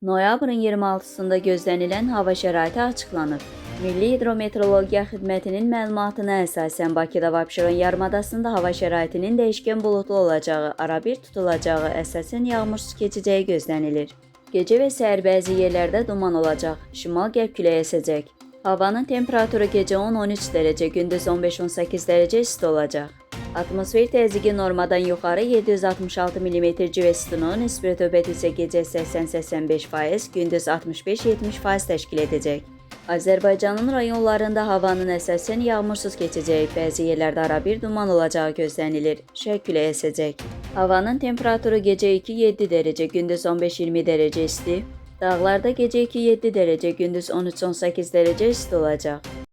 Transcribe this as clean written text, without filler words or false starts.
Noyabrın 26-sında gözlənilən hava şəraiti açıqlanıb. Milli Hidrometeorologiya Xidmətinin məlumatına əsasən Bakıda və Abşeron yarımadasında hava şəraitinin dəyişkən buludlu olacağı, arabir tutulacağı, əsasən yağmursuz keçəcəyi gözlənilir. Gecə və səhər bəzi yerlərdə duman olacaq, şimal-qərb küləyi əsəcək. Havanın temperaturu gecə 10-13 dərəcə, gündüz 15-18 dərəcə isti olacaq. Atmosfer təzyiqi normadan yuxarı 766 mm civə sütunu, nisbi rütubət isə gecə 80-85%, gündüz 65-70% təşkil edəcək. Azərbaycanın rayonlarında havanın əsasən yağmursuz keçəcəyi, bəzi yerlərdə arabir duman olacağı gözlənilir. Şərq küləyi əsəcək. Havanın temperaturu gecə 2-7 dərəcə, gündüz 15-20 dərəcə isti, dağlarda gecə 2-7 dərəcə, gündüz 13-18 dərəcə isti olacaq.